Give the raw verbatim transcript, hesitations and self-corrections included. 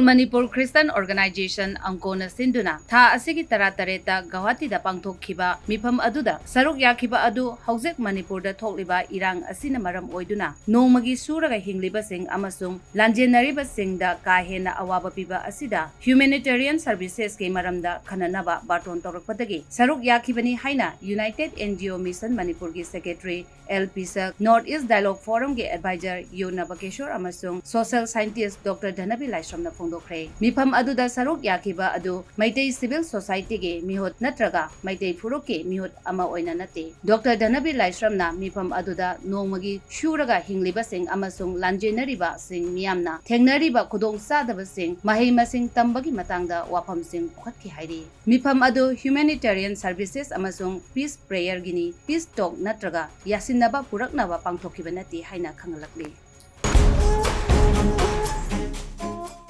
Manipur Christian Organization, ꯑꯪꯀꯣꯅ ꯁꯤꯟꯗꯨꯅ ꯊꯥ ꯑꯁꯤꯒꯤ ꯇꯔꯥꯇꯔꯦꯠꯇ ꯒꯧꯍꯥꯇꯤꯗ ꯄꯥꯡꯊꯣꯛꯈꯤꯕ ꯃꯤꯐꯝ ꯑꯗꯨꯗ ꯁꯔꯨꯛ ꯌꯥꯈꯤꯕ ꯑꯗꯨ ꯍꯧꯖꯤꯛ ꯃꯅꯤꯄꯨꯔꯗ ꯊꯣꯛꯂꯤꯕ ꯏꯔꯥꯡ ꯑꯁꯤꯅ ꯃꯔꯝ ꯑꯣꯏꯗꯨꯅ ꯅꯣꯡꯃꯒꯤ ꯁꯨꯔꯒ ꯍꯤꯡꯂꯤꯕꯁꯤꯡ ꯑꯃꯁꯨꯡ ꯂꯥꯟꯖꯦꯟꯅꯔꯤꯕꯁꯤꯡꯗ ꯀꯥ ꯍꯦꯟꯅ ꯑꯋꯥꯕ ꯄꯤꯕ ꯑꯁꯤꯗ humanitarian servicesꯀꯤ ꯃꯔꯝꯗ ꯈꯟꯅꯅꯕ ꯕꯥꯔꯇꯣꯟ ꯇꯧꯔꯛꯄꯗꯒꯤ ꯁꯔꯨꯛ ꯌꯥꯈꯤꯕꯅꯤ ꯍꯥꯏꯅ United NGO Mission ꯃꯅꯤꯄꯨꯔꯒꯤ secretary L Pishak, North East Dialogue Forumꯒꯤ advisor ꯌꯨ ꯅꯕꯀꯦꯁꯣꯔ ꯑꯃꯁꯨꯡ social scientist ꯗꯣꯛꯇꯔ ꯙꯅꯕꯤ ꯂꯥꯏꯁ꯭ꯔꯝꯅ ꯐꯣꯡꯗꯣꯛꯈ꯭ꯔꯦ꯫ ꯃꯤꯐꯝ ꯑꯗꯨꯗ ꯁꯔꯨꯛ ꯌꯥꯈꯤꯕ ꯑꯗꯨ ꯃꯩꯇꯩ civil societyꯒꯤ ꯃꯤꯍꯨꯠ ꯅꯠꯇ꯭ꯔꯒ ꯃꯩꯇꯩ ꯐꯨꯔꯨꯞꯀꯤ ꯃꯤꯍꯨꯠ ꯑꯃ ꯑꯣꯏꯅ ꯅꯠꯇꯦ꯫ ꯗꯣꯛꯇꯔ ꯙꯅꯕꯤ ꯂꯥꯏꯁ꯭ꯔꯝꯅ ꯃꯤꯐꯝ ꯑꯗꯨꯗ ꯅꯣꯡꯃꯒꯤ ꯁꯨꯔꯒ ꯍꯤꯡꯂꯤꯕꯁꯤꯡ ꯑꯃꯁꯨꯡ ꯂꯥꯟꯖꯦꯟꯅꯔꯤꯕꯁꯤꯡ ꯃꯤꯌꯥꯝꯅ ꯊꯦꯡꯅꯔꯤꯕ ꯈꯨꯗꯣꯡꯆꯥꯗꯕꯁꯤꯡ, ꯃꯍꯩ ꯃꯁꯤꯡ ꯇꯝꯕꯒꯤ ꯃꯇꯥꯡꯗ ꯋꯥꯐꯝꯁꯤꯡ ꯄꯨꯈꯠꯈꯤ ꯍꯥꯏꯔꯤ꯫ ꯃꯤꯐꯝ ꯑꯗꯨ humanitarian services ꯑꯃꯁꯨꯡ peace prayerꯒꯤꯅꯤ, peace talk ꯅꯠꯇ꯭ꯔꯒ ꯌꯥꯁꯤꯟꯅꯕ ꯄꯨꯔꯛꯅꯕ ꯄꯥꯡꯊꯣꯛꯈꯤꯕ ꯅꯠꯇꯦ ꯍꯥꯏꯅ ꯈꯪꯍꯜꯂꯛꯂꯤ꯫